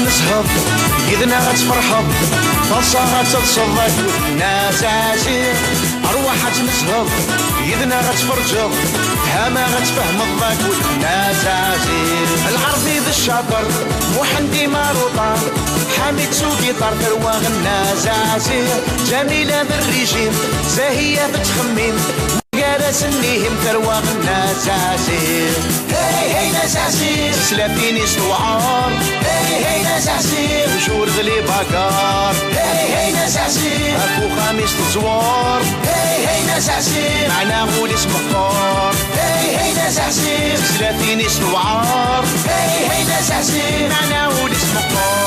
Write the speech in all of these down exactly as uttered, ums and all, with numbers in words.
Nezheḍ, yid-neɣ ad tferḥeḍ, taḍsa ad teḍseḍ akked Nna Zazi. Rwaḥ ad tmezheḍ, yid-neɣ ad tferǧeḍ, tama ad tfehmeḍ akked Nna Zazi. Lɛerbi d ccaṭer, Muḥend imaruṭar, Ḥamid s ugiṭar, tarwa Nna Zazi. Ǧamila d rrijim, Zahiya tettxemmim, gar-asen ihim, tarwa Nna Zazi. Hey, hey, Nna Zazi. Teslatin-is tewɛer. Hey, hey, Nna Zazi. Tjur d libagar. Hey, hey, Nna Zazi. Ɣef uxxam-is teẓwer. Hey, hey, Nna Zazi. Meɛna ul-is meqqer. Hey, hey, Nna Zazi. Teslatin-is tewɛer. Hey, hey, Nna Zazi. Meɛna ul-is meqqer.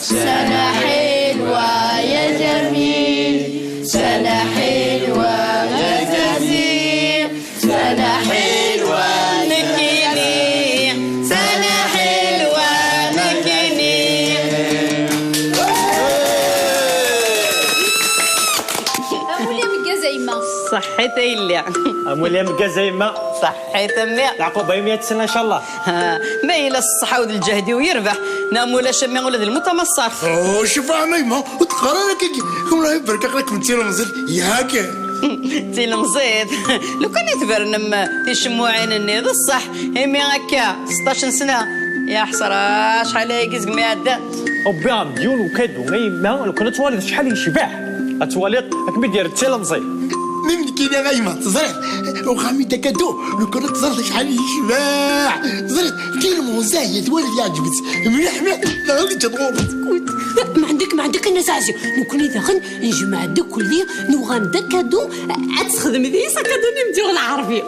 سنة حلوة يا جميل، سنة حلوة يا جميل. سنة حلوة نكني، سنة حلوة نكني. أمولي مقازة يما. صحيت يا يلي. أمولي مقازة يما. صحيت أمي. العقوبة يوم يتسنى إن شاء الله. ها، ما إلا الصحة وذ الجهد ويربح. نام ولا شمي ولا ذ المتمصر. أوه، شوف أنا يما، وتقرر كي، كم لا يبرك، راك من تيرو مزل، ياك. Tilemẓit. Lukan i tbernem ticemmuɛin-nni, d ṣṣeḥ, imi akka, seṭṭac n sna. Ya ḥesra, acḥal aya n yizegmi iɛeddan. Ṛebbi ɣer-d yiwen ukadu, a yemma, lukan ad twaliḍ acḥal yecbeḥ. Ad twaliḍ, ad kem-id-yerr d tilemẓit. Mim nekkini a yemma, teẓriḍ, uxxam-i d akadu, lukan ad teẓriḍ acḥal yecbeḥ. Teẓriḍ, tilemẓit, twaliḍ yeɛǧeb-itt. Mliḥ, mliḥ, la, ad ǧǧeḍ ɣur-s. Ma عندك، ما عندك الناس عزيز. نكون إذا خن نجمع دكلي نوغان دكادو أتخدم ذي سكادو نمديو العربي.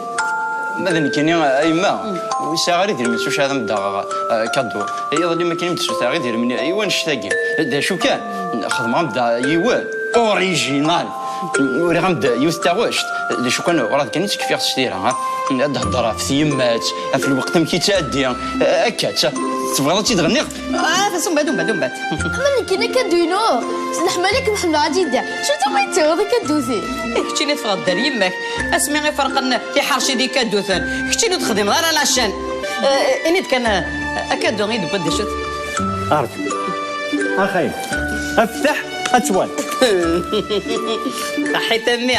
Ma d nekkini, a yemma, ur sɛiɣ ara idrimen s wacu ad am-d-aɣeɣ, eh, kadu. Iḍelli, ma kan i m-d-ssutreɣ idrimen i wanect-agi. D acu kan, xedmeɣ-am-d yiwen original. Uriɣ-am-d yiwet taɣect. D acu kan, ur kan i tt-kfiɣ s tira, ha? Ad d-heddeṛ ɣef tyemmat, ɣef lweqt amek yettɛeddi. Akka, tebɣiḍ ad tt-id-ɣenniɣ? Ah, tumbat, tumbat, tumbat. Ama nekkini akadu-inu, s leḥmala-k Mḥemmed Ɛaǧi Dda. Acu tumma yettawiḍ akadu-ti? Eh, keččini teffɣeḍ-d ar yemma-k. Asmi i ferqen tiḥerci d ikaduten, keččini ur texdimeḍ ara la chaîne. Eh, ini-d kan, eh, akadu i d-wwiḍ d acu-t? Arǧu. Axay. Afteḥ, ad twal. Saḥit a mmi.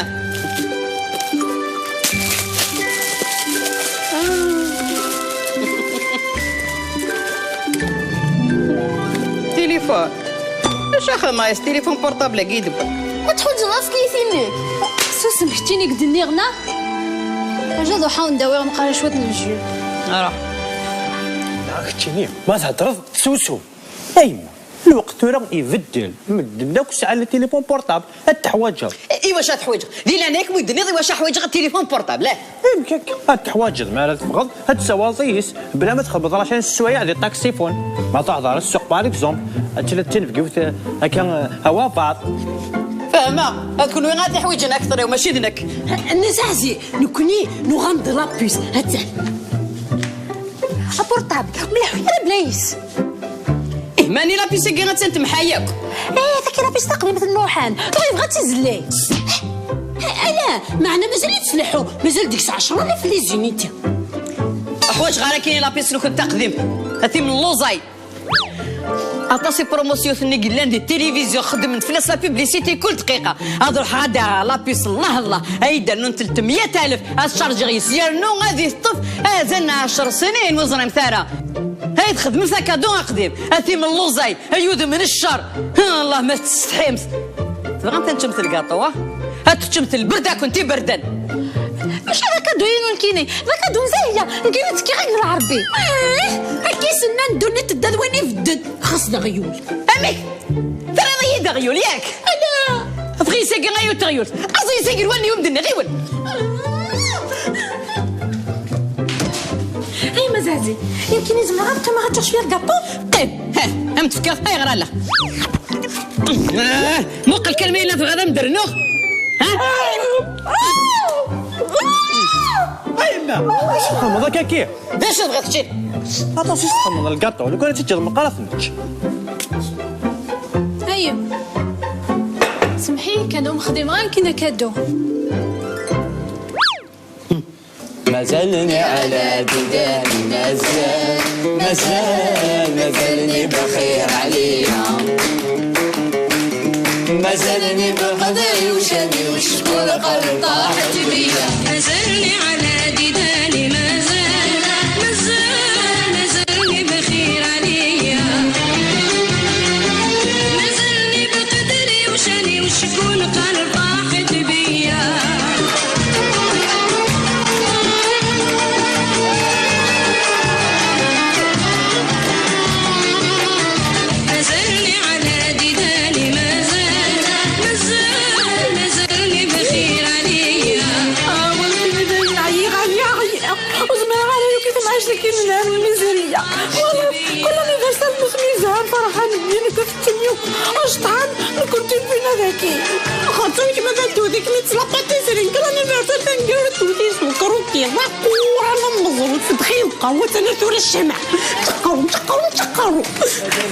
Tilifun. Acu axedmeɣ s tilifun portable-agi i d-wwiɣ? Ma tḥuǧeḍ afk-iyi-t-id-nnek. Susem keččini i k-d-nniɣ, neɣ? Aja ad uḥawen dawiɣ meqqar cwiṭ n lejju. Ara. Neɣ keččini, ma theddreḍ, susum. A yemma, lweqt tura ibeddel. Medden akk sɛan le téléphone portable. Ad teḥwaǧeḍ. I wacu ad teḥwaǧeɣ? Di leɛnaya-k, mi d-tenniḍ i wacu ḥwaǧeɣ tilifun portable, eh? Amek akka? Ad teḥwaǧeḍ mi ara teffɣeḍ, ad tessawaḍ yis, bla ma txedmeḍ la chaîne s sswayeɛ di taksifun. Ma tehḍeṛ ssuq, par exemple, ad tella d tinebgiwt, eh, akka, eh, awabaḍ. Fehmeɣ, ad kunwi ad t-iḥwiǧen akteṛ-iw, mačči d nekk. Nna Zaɛzi, nekkni nuɣal-d la puce, attan. Aportable, ur yeḥwi ara bla yis. Ih, mani la puce-agi attan temḥa yakk. Eh, taki la puce taqdimt n Muḥend. Dɣa yebɣa ad tizellay. Ala, meɛna mazal-itt tleḥḥu. Mazal deg-s ɛecra alaf les unités. Ur ḥwaǧeɣ ara kini la puce-nkent taqdimt. A timelluẓay. Aṭas i promotion-nni yellan di tilivizyu, xeddmen fell-as la publicité kul dqiqa. Ad ruḥeɣ ad d-aɣeɣ la puce, Allah, Allah. Ay d-rnun telt meyya alef, ad chargeɣ yes, yernu ad iteṭṭef azal n ɛecr snin, ur ẓrimt ara. Ay txedmemt akadu aqdim, a timelluẓay, ay udem n ccer. Allah, ma tsetḥimt. Tebɣamt ad teččemt lgaṭu, ha? Ad teččemt lberd, ad kent-iberden. Mačči d akadu-inu nekkini, d akadu n Zahiya, nekkini ttekkiɣ i lɛerbi. Eh, akka i s-nnan ddunit tedda d win ibedden, xas d aɣyul. Amek? Terriḍ-iyi-d aɣyul, yak? Ala! Bɣi-s-agi ay uteɣyul, aẓ-iyi-s agi lwal n yiwen d nniɣiwen. Ay, ma Zazi, nekkini zemreɣ ad qqimeɣ ad ččeɣ cwiya lgaṭu? Qqim, ha, am tefkiḍ, ayɣer ala? Ah, muqel kan ma yella tebɣiḍ ad m-d-rnuɣ, ha? A yemma, acu txedmeḍ akka-ki? D acu tebɣiḍ keččini? Aṭas i s-txedmeḍ lgaṭu, lukan ad teǧǧeḍ meqqar ad t-nečč. Ayem. Semḥ-iyi kan, ur m-xdimeɣ ara nekkini akadu. Mazal-nni ɛla didani, mazal, mazal, mazal-nni bxir ɛliya. Mazal-nni bxir ɛliya. Mazal-nni ɛla didani, mazal, mazal, mazal-nni bxir ɛliya. Mazal-nni bqedri ucani ucekku lqaleb ṭaḥet biyya. Mazal-nni ɛla didani, mazal, mazal, mazal-nni bxir ɛliya. Awal tini dayen ɛyiɣ, ɛyiɣ, ɛyiɣ. Ur zmireɣ ara yakk i temɛict-agi n lmiziriya. Wala, kul anniversaire n usmi yezhan, ferḥan, nekk d ttemyuk. Acṭan, nekkenti wwin ad aki. Xerṣum kemm ad ddu dik mi tlaqat tisrin, kul anniversaire taneggarut tewwet-is lkruki, d aquran am meẓrut, d xi lqahwa, tana tura ccama. Tqawm, tqawm, tqawm.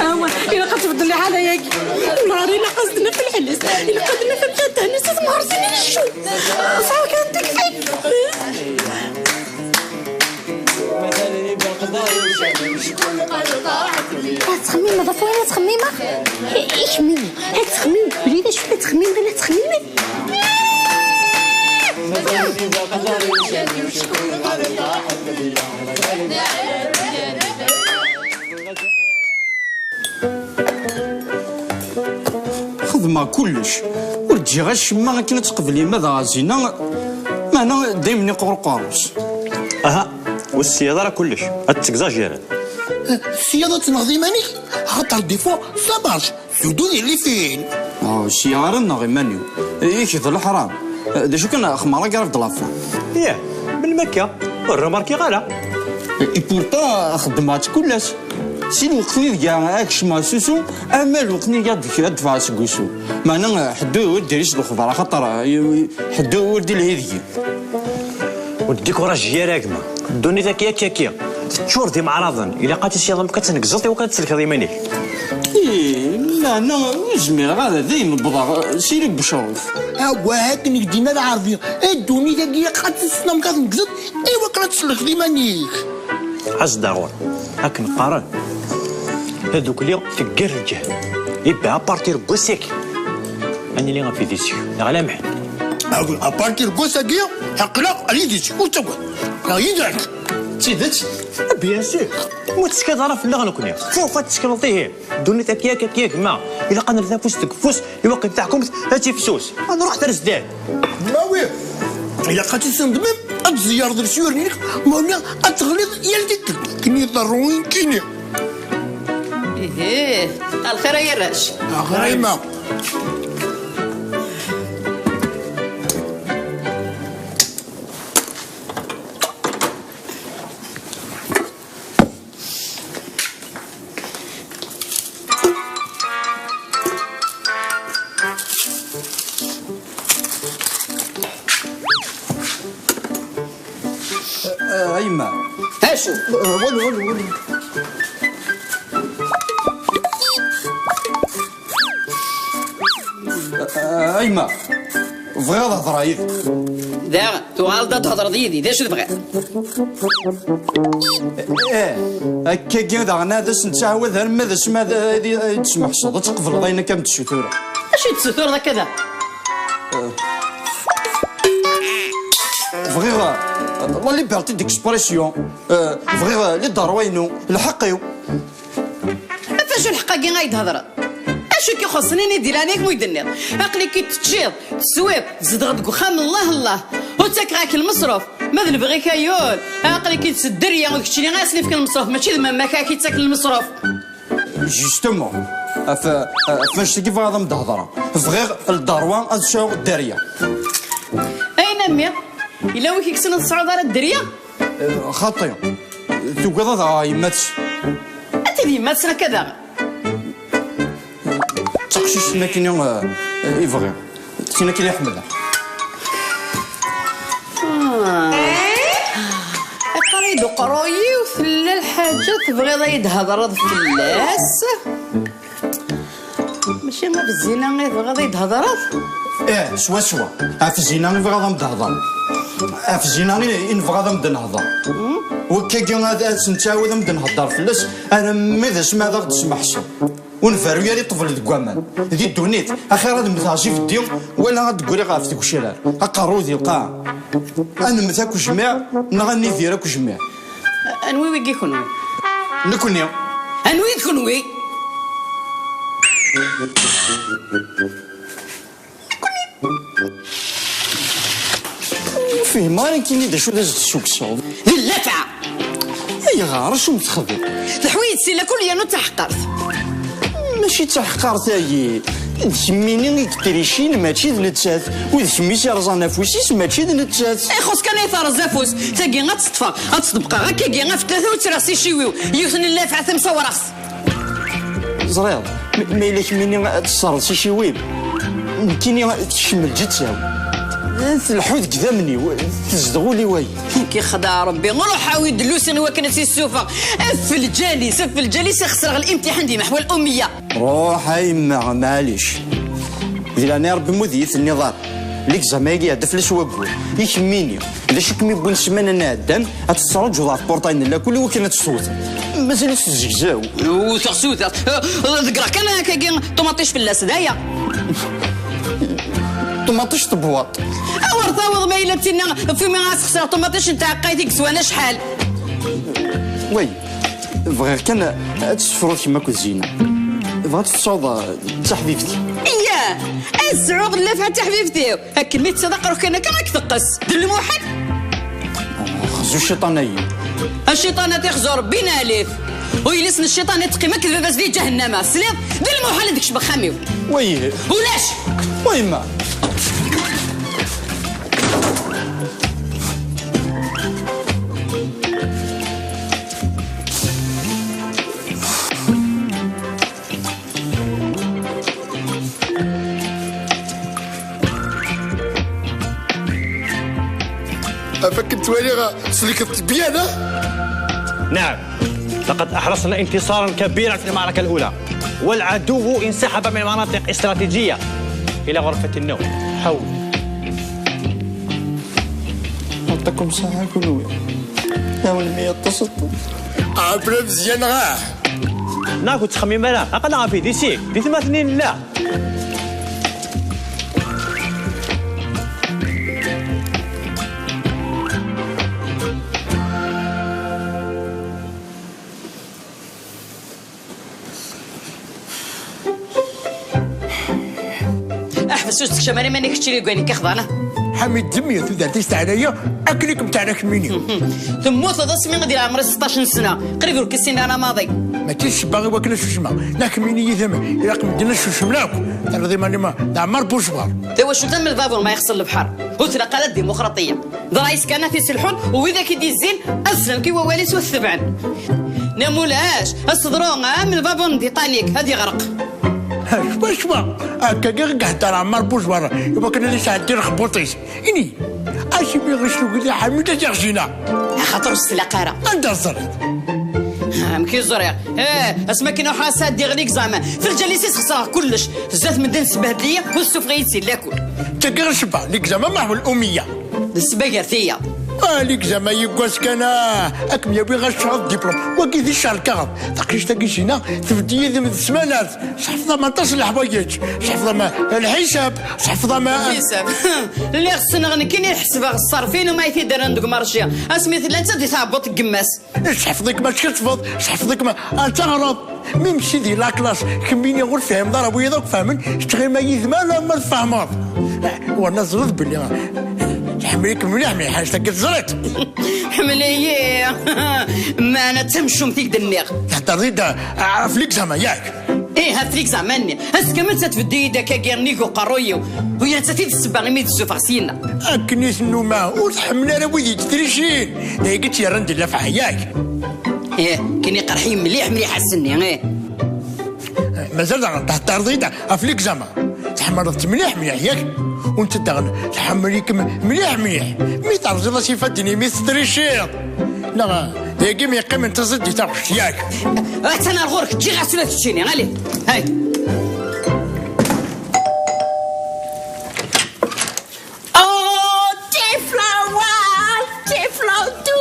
Awa, ilaq ad tbeddel lḥala-agi. Nehar ilaq ad s-d-naf lḥlis, ilaq ad naf amkan tehna s temɣersin n leccu. Sɛiɣ kan tikti. Ad ttxemmimeḍ ɣef wayen ad ttxemmimeɣ? I, i kemmini, ad ttxemmim belli d acu ad ttxemmimeɣ, ad ttxemmimeɣ. Xedmeɣ kullec. Ur ǧǧiɣ acemma akken ad teqbel yemma d aɣazina. Meɛna daymen iqer uqerru-s. Aha, ur tessineḍ ara kullec. Ad tettgzajireḍ. Tessineḍ ad tenɣeḍ iman-ik? Axaṭer des fois, ça marche. Surtout di lifin. Oh, ur sciɣ ara nneɣ iman-iw. Yak d leḥram. D acu kan, xemmer agrav de la fin. Yah, melmi akka? Ur remarkiɣ ara. Et pourtant, xeddmeɣ-tt kul ass. Si lweqt-nni deg-a ad kecmeɣ s usu, ama lweqt-nni ad d-, ad d-ffɣeɣ seg usu. Meɛna, ḥedd ur d-iris lexbar, axaṭer, eh, ḥedd ur d-ilhi deg-i. Ur d-dikuraji ara a gma. Ddunit-agi akka-agi. Teččur d imeɛraḍen. Ilaq ad tessineḍ amek ad tneggzeḍ i wakken ad tsellkeḍ iman-ik. Ih, meɛna ur zmireɣ ara, dayen wwḍeɣ, eh, siri n ucruf. Awah, akken i k-d-yenna lɛerbi, a ddunit-agi ilaq ad tessineḍ amek ad tneggzeḍ i wakken ad tsellkeḍ iman-ik. Ɛaz Daɣur, akken qqaren, tadukli teggar lǧehd. Ibba, à partir n wass-agi, ad nili ɣef yidis-ik, neɣ ala Mḥend? À partir n wass-agi, aql-aɣ ar yidis-ik, ur ttagad. Neɣ yid-k. D tidet? Bien sûr. Ur ttekkaḍ ara fell-aɣ nekkni. Fuf, ad tettekleḍ ihi. Ddunit akka, akka, akka, gma. Ilaq ad nerr afus deg ufus, i wakken taḥkumt ad tifsus. Ad nruḥ ar zdat. Ma wi, ilaq ad tissineḍ mem ad tẓeyyareḍ lesyur-nnek, ma ula ad teɣliḍ yal tikkelt. Akken iḍerru, nekkini. Ihih, a lxir ay arrac. Axir a yemma. Eh, eh, a yemma. Acu? Eh, walu, walu, walu. Eh, eh, a yemma. Bɣiɣ ad hedreɣ yid-k. Daɣen, tuɣaleḍ ad thedreḍ yid-i, d acu tebɣiḍ? Eh, akkagi daɣen ad as-nettɛawad arma d asmi ad, ad, ad d-tesmeḥseḍ, ad tqebleḍ ayen akka m-d-ssutureɣ. Acu i d-tessutureḍ akka da? Eh, bɣiɣ, eh, la liberté d'expression. Eh, bɣiɣ, eh, liderwa-inu, lḥeqq-iw. Ɣef acu lḥeqq-agi ay d-hedreḍ? Acu i k-ixuṣṣen, ini-d i leɛnaya-k ma ur yi-d-tenniḍ? Aql-ik-id teččiḍ, teswiḍ, tzedɣeḍ deg uxxam, llah llah, ur ttakeɣ-ak lmeṣruf. Ma d lebɣi-k ay ul, aql-ik-id s dderya, d keččini ara sen-ifken lmeṣruf, mačči d mamma-k ara k-ittaken lmeṣruf. Justement, ɣef, ɣef wanect-agi bɣiɣ ad am-d-hedreɣ. Bɣiɣ lderwa ad sɛuɣ dderya. Ayen a mmi, yella wi k-yekksen ad tesɛuḍ ara dderya? Eh, xaṭi. Tugiḍ ad aɣeɣ yemma-ts. Anta d yemma-ts akka daɣen? D taqcict-nni akkin i, eh, i bɣiɣ. D tin akkin i ḥemmleɣ. Ah. Leqrun-iw tella lḥaǧa tebɣiḍ ad yi-d-hedreḍ fell-as? Mačči ɣef zzina i tebɣiḍ ad yi-d-hedreḍ? Ih, swaswa. Ɣef zzina i bɣiɣ ad am-d-hedreɣ. Ɣef zzina i, i nebɣa ad am-d-nehder. Wakkagi ad, ad s-nettɛawad ad am-d-nhedder fell-as, armi d asmi ad aɣ-d-smeḥseḍ. Ur nberru ara i ṭṭbel deg waman. Di ddunit, axir ad mmteɣ s ibeddi, wala ad d-ggriɣ ɣef tgecrar. Aqerru di lqaɛa. Ad nemmet akk jmiɛ, neɣ ad nidir akk jmiɛ. Anwi wigi kunwi? Nekni. Anwi d kunwi? Ur fhimeɣ ara nekkini d acu d as-d-tessukseḍ. D llafɛa! Ayɣer? Acu m-texdem? Teḥwi-yi-d si lakul yernu d taḥeqqart. Mačči d taḥeqqart-agi. D kemmini i yeṭṭricin, mačči d nettat. U d kemm i s-yerẓan afus-is, mačči d nettat. Ixuṣ kan ay terreẓ afus. Tagi ad tt-ṭṭfeɣ, ad tt-ḍebqeɣ akkagi ɣef tlata u ttreɣ s iciwi-w. Yiwet n llafɛa tamsawraɣt. Ẓriɣ, m-, ma yella kemmini ad tesserreḍ s iciwi-m, nekkini tekcem lǧetta-w. Tleḥḥu deg idammen-iw, tezdeɣ ul-iw ay. Nekk ixdeɛ Rebbi, ruḥ awi-d Lusi i wakken ad tt-issufeɣ. Af lǧal-is, af lǧal-is, ixesreɣ limtiḥan di meḥwa l-ummiya. Ruḥ a yemma, maɛlic. Di leɛnaya Rebbi, mmud iyi-tenniḍ ara. L'examen-agi iɛedda fell-as waggur. I kemmini, d acu i kem-iwwin ssmana-nni iɛeddan, ad tettṛaǧuḍ ɣef tpurṭay n lakul i wakken ad tessewteḍ? Mazal-itt tezgzaw. Wteɣ s wteɣ. Eh, ḍeggreɣ kan akkagi ṭumaṭic fell-as, d aya. Ṭumaṭic tebwaṭ. Awer taweḍ ma yella d tinna, f imi ad sxeṣreɣ ṭumaṭic n tɛeqqayt i yeswan acḥal. Way, bɣiɣ kan ad tessefruḍ kemm akked Zina. Bɣiɣ ad tefsuḍ, eh, d taḥbibt. Iyya, ad sɛuɣ llafɛa d taḥbibt-iw. Akken mi tettadaq ruḥ kan akka ad k-teqqes. D lmuḥal. Xzu cciṭan-ayi. A cciṭan, a t-ixzu Rebbi n alif. U yelli-s n cciṭan ad teqqim akked baba-s di ǧahennama. Tesliḍ? D lmuḥal ad kecmeɣ axxam-iw. Wayih. Ulac! Wa yemma. Af akken ttwaliɣ, tsellkeḍ-tt bien, ha? نعم، لقد أحرزنا انتصارا كبيرا في المعركة الأولى، والعدو انسحب من مناطق استراتيجية إلى غرفة النوم. حول. يعطيكم الصحة كلوي. يا ولمي اتصلت. عبرة مزيان، راه. ناكو تخمي مالا، أقل في دي سي، دي ثمانين لا. Ḥbes ur ssekcam ara iman-ik kečč d igwan-ik ixḍan. Ḥamid, ddem-iyi tudert-is teɛna-yi akken i kem-teɛna kemmini. Temmuteḍ asmi i d-yeɛmer seṭṭac n sna, qrib ur k-issin ara maḍi. Mačči d ssebba i wakken ad susmeɣ, neɣ kemmini yid-m ilaq medden ad susmen akk. Terriḍ iman-im d Ɛmar Bucbar. Tawacult am lbabur ma yexṣel lebḥer, ur tlaq ara ddimukṛaṭiyya. D ṛṛay-is kan ad t-iselḥun, u widak i d-izzin ad slen i wawal-is u t-tebɛen. Nna mulac, aseḍru am lbabur n Titanic, ad iɣreq. Cwa, cwa, akkagi i ihedder Ɛmar Bucbar, i wakken ad isɛeddi lexbuṭ-is. Ini, acimi ɣic tugi di Ḥamid ad iɣ Zina? Axaṭer ur s-tlaq ara. Anda ẓriɣ? Amek i ẓriɣ? Eh, asmi akken ruḥeɣ ad sɛeddiɣ l'examen, f lǧal-is i sxeṣreɣ kullec. Zdat medden sbehden-iyi, ur ssufeɣ-iyi-d si lakul. Tagi ɣer ccba, l'examen maḥwa l-umiya. D ssba gar tiyaḍ. Ah, l'examen yiwwas kan, ah, ad kem-yawi ɣer ccɣel diplôme. Wagi d ccɣel kaɣeḍ. Taqcict-agi Zina, tbedd yid-m d ssmanat. Tḥefḍem aṭas n leḥwayeǧ. Tḥefḍem lḥisab, tḥefḍem. Lḥisab. Lliɣ ssneɣ nekkini ad ḥesbeɣ ṣṣerf-inu ma i t-id-rran deg umarci. Asmi tella nettat di tɛebbuḍt n yemma-s. Tḥefḍ-ik ma tkettbeḍ, tḥefḍ-ik ma ad teɣreḍ. Même si di la classe, kemmini ur tefhimeḍ ara, wiyaḍ akk fehmen, tettɣima yid-m alamma tfehmeḍ. Werna teẓriḍ belli tḥemmel-ik mliḥ, mliḥ, anect-agi teẓriḍ. Ḥemmel-iyi. Meɛna d tamcumt i k-d-nniɣ. Thedreḍ-id ɣef l'examen, yak? Ih, ɣef l'examen-nni. Ass kamel ttbeddi-yi-d akkagi nnig uqerruy-iw. U ya nettat i d ssebba imi d-ssufeɣ syenna. Akken i tennuma, ur tḥemmel ara wid yetttricin. D ayagi i tt-yerran d llafɛa, yak? Ih, akken iqerḥ-iyi mliḥ, mliḥ ass-nni, ih. Mazal daɣen thedreḍ-id ɣef l'examen. Tḥemmleḍ-tt mliḥ, mliḥ, yak? U nettat daɣen tḥemmel-ikem mliḥ, mliḥ. Mi terẓiḍ-as ifadden-im i tetttriciḍ. Neɣ dagi mi yeqqim n taẓiddit taɣect, yak? Attan ar ɣur-k, ǧǧiɣ-as la teččini, allez, hay. Oh, tiflawa, tiflawtu,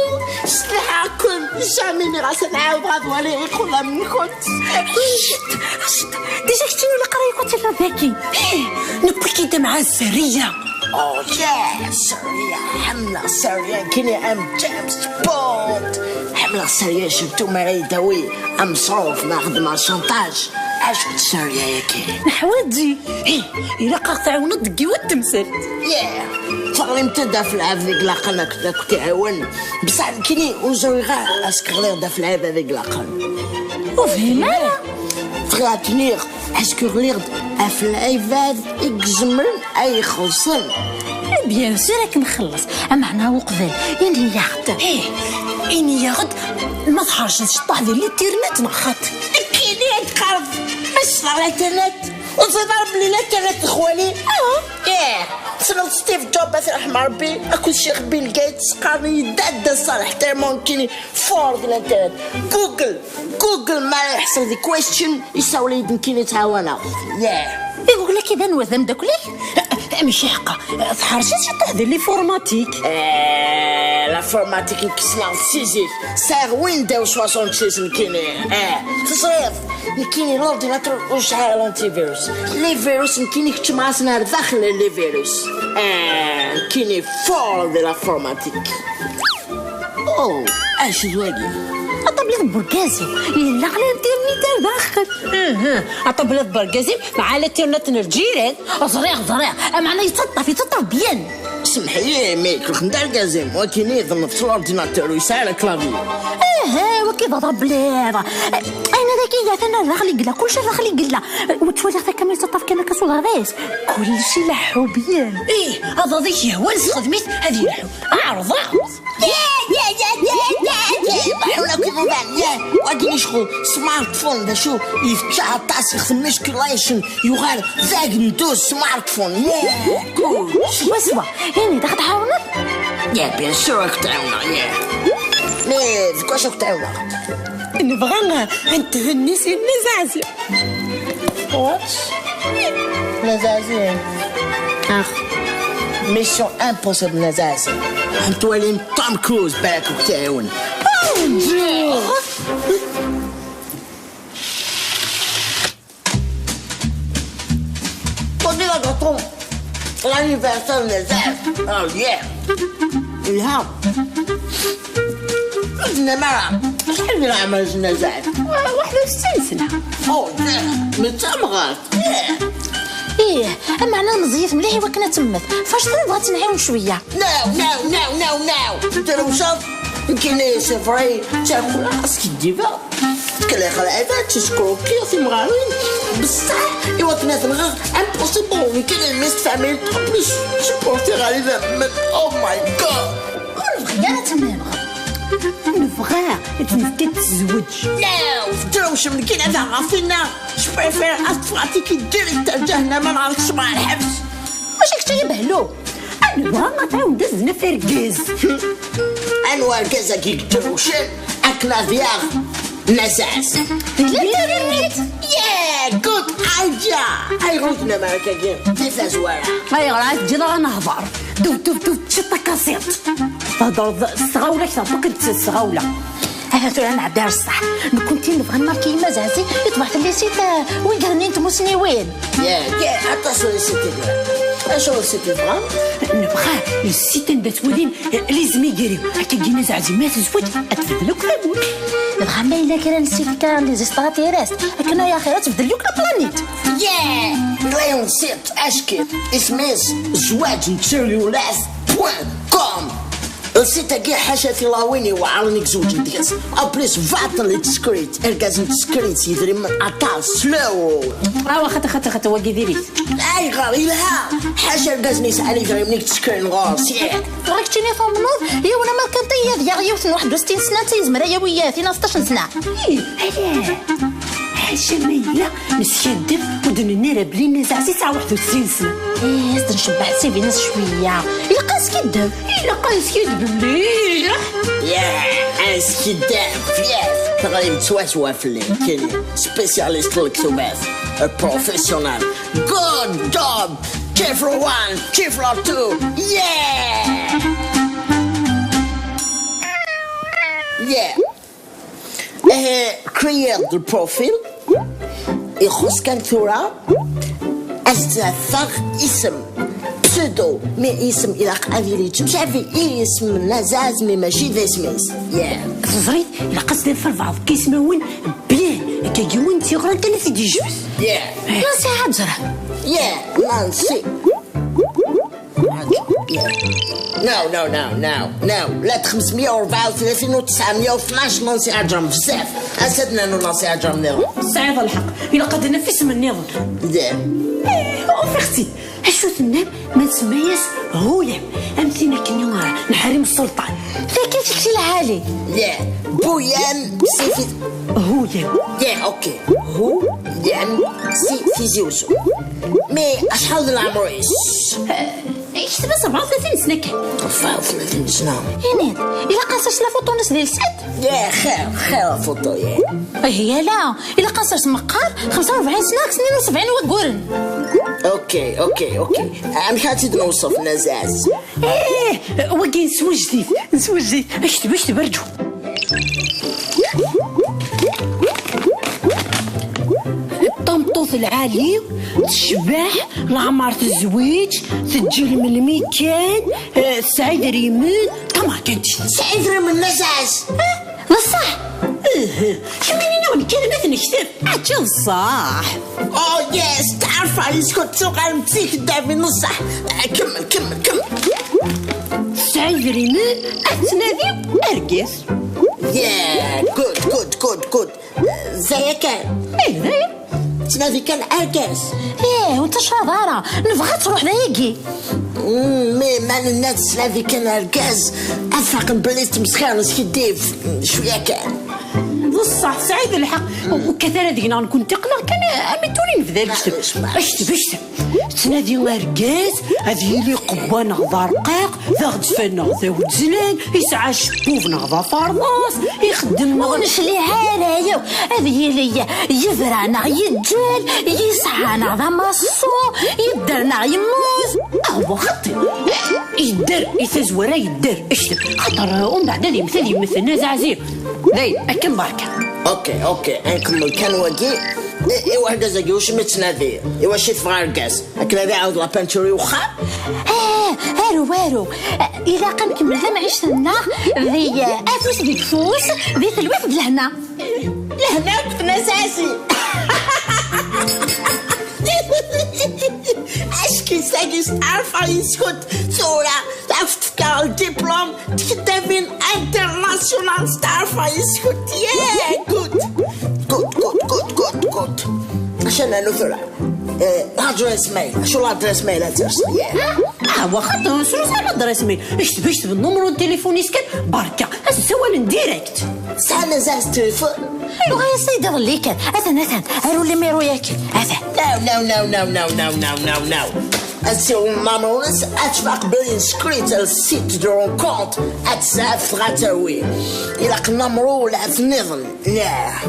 sliḥ-aken, jamais nniɣ-as ad ɛawdeɣ ad waliɣ ixulam-nkent. Déjà keččini ula qrib ad tiliḍ dagi. Newwi-k-id mɛa Zerriya. Oh yeah, Zerriya, ḥemmleɣ Zerriya, nekkini am James Bond. Ḥemmleɣ Zerriya, surtout mi ara yi-d-tawi ameṣruf neɣ xedmeɣ chantage. Acu d Zerriya-agi? Neḥwaǧ-ik. Ih, ilaq ad ɣ-tɛawneḍ deg yiwet temsalt. Yeah, teɣlimt-d ɣef lɛebd i ilaqen ad k-iɛawen. Bṣaḥ nekkini ur ẓriɣ ara ad s-ɣliɣ-d ɣef lɛebd i ilaqen. Ur fhimeɣ ara. Bɣiɣ ad k-iniɣ, est-ce que ɣliɣ-d ɣef lɛibad i izemren ad ixellṣen? Eh, bien sûr, ad k-nxelleṣ. Ameɛna uqbel, ini-yaɣ-d. Ih, ini-yaɣ-d ma tḥerceḍ ciṭṭaḥ di l'internet neɣ xaṭi. Nekkini ad d-qqareḍ ma ssneɣ l'internet. Ur teẓriḍ ara belli l'internet d xwali? Ah. Ih, tessneḍ Steve Jobs, ad t-yerḥem Rebbi, akked Ccix Bill Gates, qqaren-iyi Dada Ṣaleḥ, tellement nekkini fort di l'internet. Google, Google, mi ara yeḥṣel di question, isawel-iyi-d nekkini ttɛawaneɣ. Yeah. I Google-agi d anwa, d ameddakel-ik? Amek iḥeqqa, tḥerceḍ ciṭṭaḥ di l'informatique. Eh, l'informatique nekk ssneɣ-tt si zik. Sɛiɣ Windows soixante-six nekkini. Eh, teẓriḍ, nekkini l'ordinateur ur yesɛi ara l'antivirus. Les virus nekkini keččmeɣ-asen ar daxel les virus. Eh, nekkini fort di l'informatique. Oh, acu d wagi? Aṭablit n urgaz-iw, yella ɣer l'internet ar daxel. Mhm, aṭablit n urgaz-im mɛa l'internet n lǧiran. Ẓriɣ, ẓriɣ, ameɛna yettaṭṭaf, yettaṭṭaf bien. Semḥ-iyi, mais lxedma d argaz-im, wagini d nnefs l'ordinateur, ur yesɛi ara clavier. Aha, wagi d aṭablit. Ayen dagi atan ar daxel i yella, kullec ar daxel i yella. Ur ttwaliɣ takamra yettaṭṭaf kan akka s uḍar-is. Kullec ileḥḥu bien. Ih, aḍad-ik yehwan, sexdem-it ad yelḥu. Ɛreḍ, ɛreḍ. Wagi icɣel smartphone, d acu, yefka aṭas i musculation, yuɣal d agenduz smartphone. Yeah, good. Swa, swa. Ini-d, ad ɣ-tɛawneḍ? Yeah, bien sûr, ad k-ɛawneɣ, yeah. Mais d acu ad k-ɛawneɣ? Nebɣa ad nethenni si Nna Zaɛzi. What? Nna Zaɛzi? Ax. Mission impossible, Nna Zaɛzi. Ad twalim Tom Cruise, balak ad k-iɛiwen. Bonjour. Wagi d agaṭu n l'anniversaire n Nna Zaɛzi. Oh yeah. Yelha. Ur d-tennam ara acḥal di leɛmer-is Nna Zaɛzi? Waḥed u settin sna. Oh yeah. Mi d tamɣart. Yeah. Ih, ameɛna meẓẓiyet mliḥ i wakken ad temmet. Fac tebɣa ad tenɛiwen cwiya. No, no, no, no, no. Drewceḍ. Nekkini, c'est vrai, ttakuleɣ, skiddibeɣ. Tkellix lɛibad, tiskruki, timɣarin. Bessaḥ, i wakken ad nɣeɣ, impossible. Nekkini, mmi-s n tfamilt, en plus, supportiɣ ar idammen. Oh my God. Ur bɣiɣ ara ad tt-nɣeɣ. Nebɣa ad tt-nefk ad tezweǧ. No, tedrewcem, nekkini ad aɣeɣ tinna. Je préfère ad ffɣeɣ tiki direct ar ǧahennama neɣ ad kecmeɣ ɣer lḥebs. Mačči kečč ay abehlu. Anwa ad tɛawneḍ ad d-naf argaz? Anwa argaz-agi yedrewcen akken ad yaɣ Nna Zaɛzi? Di l'internet. Yeah, good idea. Ayɣer ur tennam ara akkagi di tazwara? Ayɣer ad teǧǧiḍ ara nehḍer? Duf, duf, duf, teččiḍ takasiṭ. Theddreḍ s tɣawla, kteɣ akk-d s tɣawla. Aha tura nɛeddi ar ṣṣeḥ. Nekkenti nebɣa nmarki Nna Zaɛzi, yeṭbeɛ fell-i site, eh, win gren n tmusniwin. Yeah, yeah, aṭas n les sites i yellan. Acu n les sites i tebɣam? Nebɣa le site anda ttwalin, eh, les immigrés. Akkagi Nna Zaɛzi ma tezweǧ, ad tbeddel akk tamurt. Dɣa ma yella kra n site kan les extraterrestres, akken ay axir ad tbeddel akk la planète. Yeah! Yella yiwen site acki isem-is zwaǧ n tteryulat point com. Site-agi ḥaca tilawin iweɛren i izewǧen deg-s. En plus, baṭel i tsekrit, irgazen n tsekrit, yidrimen aṭas, slow. Awa, xaṭi, xaṭi, xaṭi, wagi diri-t. Ayɣer? Yelha! Ḥaca irgazen yesɛan idrimen i yettekren ɣur-s, yeah. Dɣa keččini tumneḍ yiwen amerkanti ad yaɣ yiwet n waḥed u settin sna, anta yezmer ad yawi tin sṭac n sna? Ih, ala. Acu ma yella neskaddeb ur d-nenni ara belli Nna Zaɛzi tesɛa waḥed usensen. Eh, ad ncebbeḥ ssibi-nnes cwiya. Ilaq ad neskaddeb. Ilaq ad neskaddeb mliḥ. Yeah, askiddeb, yes. Teɣlimt swaswa fell-i, kini spécialiste n lektubat, a professionnel. Good job! Kifra one, Kifra two, yeah! Yeah! Eh, créer-d profil, ixuṣ kan tura ad s-d-afeɣ isem, pseudo, mais isem ilaq ad yili yettmecɛafi i yisem n Azaz, mais mačči d isem-is. Yeah. Teẓriḍ, ilaq ad s-d-afeɣ lbeɛḍ n yismawen bien, akka yiwen tiɣra kan i t-id-yejbed. Yeah. Nancy Ḥaǧra. Yeah, Nancy. No, no, no, no, no. La xemsmya u rebɛa u tlatin u tesɛemya u tnac Nancy Ḥaǧra, bezzaf. Ass-a ad nernu Nancy Ḥaǧra nniḍen. Tesɛiḍ lḥeqq. Ilaq ad naf isem nniḍen. Ih, ufiɣ-tt-id. Acu tennam ma nsemma-yas Huyam? Am tin akken, ah, neḥrim sselṭan. Takki, tikti lɛali. Yeah. Buyam, si ti- Huyam. Yeah, okay. Huyam, si Tizi Uzzu. Mais acḥal d leɛmer-is? Yekteb-as rebɛa u tlatin sna kan. Rebɛa u tlatin sna. Ini-d, ilaq ad as-ters la foto-nnes di lsat? Ya, xir, xir la foto, ya. Ih, yala, ilaq ad as-ters meqqar xemsa u rebɛin sna, tnin u sebɛin wagguren. Okay, okay, okay. Amek ad tt-id-newṣef, Nazaz? Eh, wagi neswejdit, neswejdit. Akteb, akteb, rǧu. Tameṭṭut lɛali, tecbeḥ, leɛmer tezwiǧ, teǧǧel melmi kan, eh, tesɛa idrimen, tamerkantit. Tesɛa idrimen, Nazaz. Eh, d ṣṣeḥ. Eh, kemmini-awen kan ma t-nekteb. Ačči d ṣṣeḥ. Oh yes, teɛref-aɣ yeskud tuɣal d tikdabi n ṣṣeḥ. Eh, kemmel, kemmel, kemmel. Tesɛa idrimen, ad tnadi argaz. Yeah, good, good, good, good. D aya kan. Eh, d aya. Ttnadi kan argaz. Eh, ur tecraḍ ara. Nebɣa ad truḥ d ayagi. Mm, mais ma nenna-d ttnadi kan argaz, ad faqen belli tettmesxiṛ, neskiddib cwiya kan. D ṣṣeḥ, tesɛiḍ lḥeqq. Ur kkat ara deg-neɣ, nekkenti aql-aɣ kan armi d tura i nebda lekdeb. Maɛlic, maɛlic. Akteb, akteb. Ttnadi argaz, ad yili qewwa neɣ d arqiq, d aɣezfan neɣ d awezzlan, yesɛa acebbub neɣ d aferḍas, ixeddem neɣ... Ur necliɛ ara yakk, ad yili yebra neɣ yeǧǧel, yesɛa neɣ d amaṣṣu, yedder neɣ yemmut. Ahwa xaṭi. Yedder, i tazwara yedder, akteb. Xaṭer, uh, umbeɛd ad yemmet, ad yemmet, nna Zaɛzi. Dayen, akken barka. Okay, okay, nkemmel kan wagi. I, i wergaz-agi, wacimi ttnadi? I wacu i tebɣa argaz? Akken ad iɛawed la peinture i wexxam? Ah, aru, aru. Ah, ilaq ad nkemmel tamɛict-nneɣ di, ah, afus deg ufus, di telwit d lehna. Lehna akked Nazɛazi. Acki-sagi steɛrfeɣ yes-kent tura. Ad ak-fkeɣ ldiplum n tkeddabin international, steɛrfeɣ yes-kent. Yeah, good. Good, good, good, good, good. Acu ad nernu tura? Eh, l'adresse mail. Acu l'adresse mail ad ters? Yeah. Ah, waxat, srus l'adresse mail. Akteb, akteb nnumru n tilifun-is kan, barka. Ad s-sawalen direct. Tesɛam azal s tilifun? Aywa, as-t-id iḍelli kan. Atan, atan. Aru limiru-yaki. Atan. No, no, no, no, no, no, no, no, no. Ad siwel nnumru-ines, ad tfaq belli inscrit ar site de rencontre, ad tezɛef dɣa terwi. Ilaq nnumru ulɛaf nniḍen. Nah.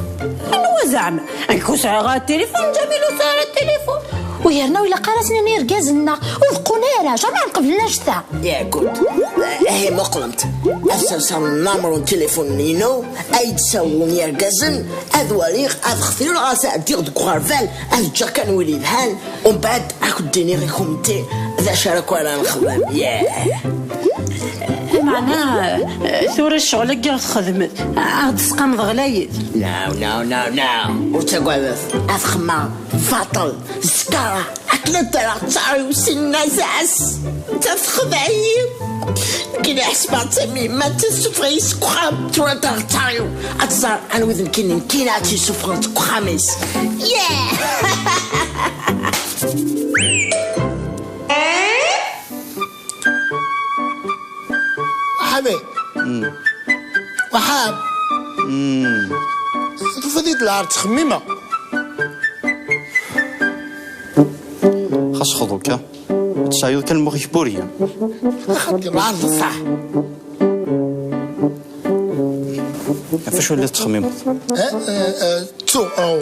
Anwa zeɛma? Nekk ur sɛiɣ ara tilifun, Ǧamil ur tesɛiḍ ara tilifun. U yerna ur ilaq ara ad s-nini irgazen-nneɣ, ur beqqun ara, jamais ur qeblen anect-a. Yeɛgud. Ihi muqlemt. Ad serseɣ nnumru n tilifun-inu, ad yi-d-sawlen yergazen, ad waliɣ, ad xtireɣ, ad s-ɛeddiɣ deg uɣerbal, ad ǧǧeɣ kan wid yelhan, umbeɛd ad k-d-iniɣ i kunemti d acu ara k-ara nexdem. Yeah. Meɛna, eh, tura ccɣel-agi i ɣ-txedmeḍ, ad ɣ-d-tesqameḍ ɣlayet. No, no, no, no. Ur ttagadet. Ad xemmeɣ baṭel, zkara, akken ad d-rreɣ ttaṛ-iw si nnaza-s. Netta texdeɛ-iyi. Nekkini ḥesbeɣ d tamyemmat i tessufeɣ-iyi seg uxxam, tura ad d-rreɣ ttaṛ-iw. Ad tẓer anwa d nekkini, nekkini ad tt-yessufɣen seg uxxam-is. Yeah! Waḥabi. Waḥab. Tufiḍ-iyi-d lɛar ttxemmimeɣ. Asxeḍ akka. Tesɛiḍ kan lmux-ik buriya. Axaṭi, lɛar d ṣṣeḥ. Ɣef acu la tettxemmimeḍ? Eh, eh, eh, ttu, oh.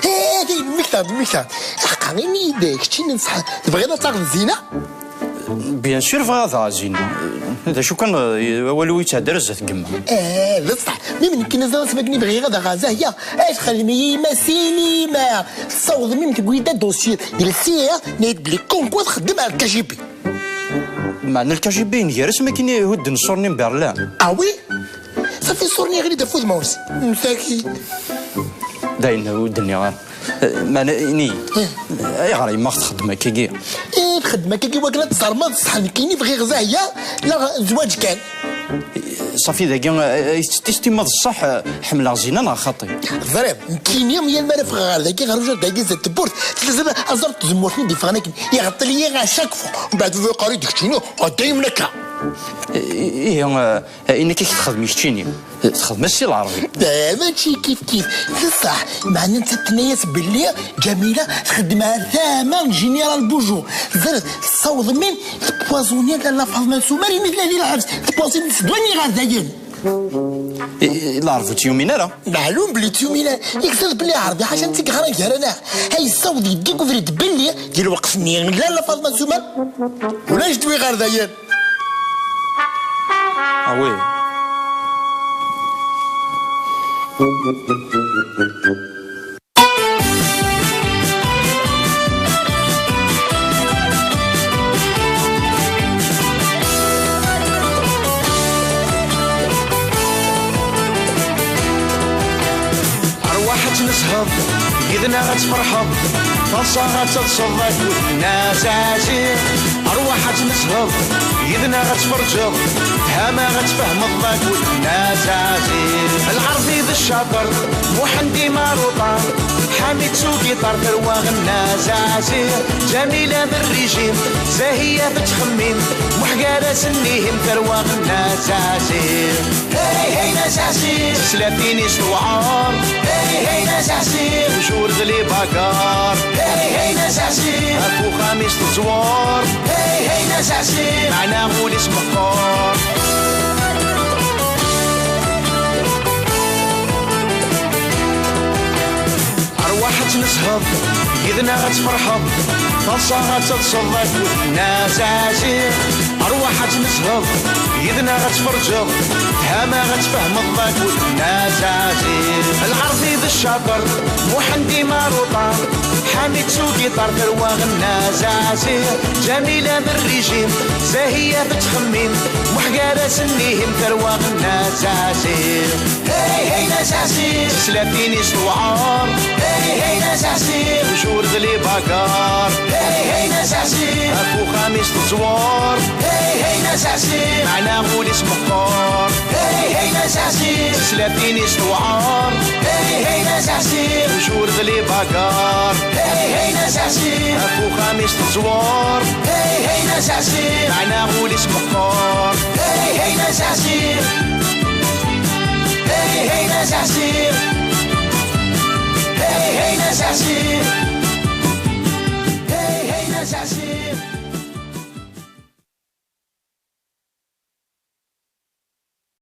Eh, d ayen mmektaɣ-d, mmektaɣ-d. Aḥeqqa, ini-yi-d, keččini n ṣṣeḥ, tebɣiḍ ad taɣeḍ Zina? Bien sûr, bɣiɣ ad aɣeɣ Zina. D acu kan, eh, awal ur yettɛeddi ara zdat n yemma. Eh, d ṣṣeḥ. Mi m-nekkin aẓar asmi akken i bɣiɣ ad aɣeɣ Zahya, ad txedmem-iyi ma sinima. Tessawḍem-iyi-d, tewwi-d adossier. Lsiɣ, nniɣ-d belli comme quoi txeddem ar K G B. Meɛna K G B nger asmi akken i hudden ṣṣur-nni n Berlin. Ah oui? Safi ṣṣur-nni yeɣli-d ɣef wudem-is. Msaki. Dayen, ur d-nniɣ ara. Eh, meɛna, ini-yi-d. Eh. Ayɣer yemma txeddem akkagi? Eh, txeddem akkagi wakken ad tẓermeḍ ṣṣeḥ, nekkini bɣiɣ Zahya, neɣ zzwaǧ kan. Safi dagi, eh, eh, tisti ma d ṣṣeḥ, eh, ḥemmleɣ Zina neɣ xaṭi? Ẓriɣ, nekkini yal mi ara ffɣeɣ ɣer dagi, ɣer ujar dagi zdat tewwurt, tlazem aẓar n tzemmurt-nni d-yeffɣen akken, iɣeṭṭel-iyi à chaque fois. Mbeɛd baba yeqqar-iyi-d keččini, ah, daymen akka. Eh, ihi, eh, Eh, ini-k, ak txedmem keččini. Eh, txedmem-as si Lɛerbi. Eh, mačči kif kif. D ṣṣeḥ. Meɛna nettat tenna-yas belli Ǧamila txeddem ar tama n Général Bujoux. Ẓer, tessawḍem-in tpoisoner Lalla Faḍma n Sumer imi tella di lḥebs. Tpoisoner-it d wayen iɣer dayen. Eh, eh, Lɛerbi ur tt-yumin ara. Meɛlum belli ur tt-yumin ara. Yegzad belli Lɛerbi ḥaca netta i yeɣran gar-aneɣ. Ha yessaweḍ yeddi deg ubrid belli di lweqt-nni Lalla Faḍma n Sumer ulac d wi ɣer dayen. Ah oui. Arwaḥ ad tnesheḍ, yid-neɣ ad tferḥeḍ, taḍsa ad telseḍ akked Nna Zazi. Arwaḥ ad tnesheḍ, yid-neɣ ad tferǧeḍ, tama ad tfehmeḍ akked Nna Zazi. Lɛerbi d ccaṭer, Muḥend imaruṭan, Ḥamid s ugiṭar, tarwa Nna Zazi. Ǧamila d rrijim, Zahiya tettxemmim, Muḥ gar-asen-ihim, tarwa Nna Zazi. Hey, hey, Nna Zazi. Teslatin-is tewɛer. Hey, hey, Nna Zazi. Toujours d les bagarres. Hey, hey, Nna Zazi. Ɣef uxxam-is teẓwer. Hey, hey, Nna Zazi. Meɛna ul-is meqqer. Arwaḥ ad tnesheḍ, yid-neɣ ad tferḥeḍ, taḍsa ad telseḍ akked Nna Zazi. Arwaḥ ad tnesheḍ, yid-neɣ ad tferǧeḍ, tama ad tfehmeḍ akked Nna Zazi. Lɛerbi d ccaṭer, Muḥend imaruṭan, Ḥamid s ugiṭar, tarwa Nna Zazi. Ǧamila d rrijim, Zahiya tettxemmim, Muḥ gar-asen-ihim, tarwa Nna Zazi. Hey, hey, Nna Zazi. Teslatin-is tewɛer. Hey, hey, Nna Zazi. Toujours d les bagarres. Hey, hey, Nna Zazi. Ɣef uxxam-is teẓwer. Hey, hey, Nna Zazi. Meɛna ul-is meqqer. Hey, hey, Nna Zazi. Teslatin-is tewɛer. Hey, hey, Nna Zazi. Toujours d les bagarres. Hey, hey, Nna Zazi. Ɣef uxxam-is teẓwer. Hey, hey, Nna Zazi. Meɛna ul-is meqqer. Hey, hey, Nna Zazi. Hey, hey, Nna Zazi. Hey, hey, Nna Zazi.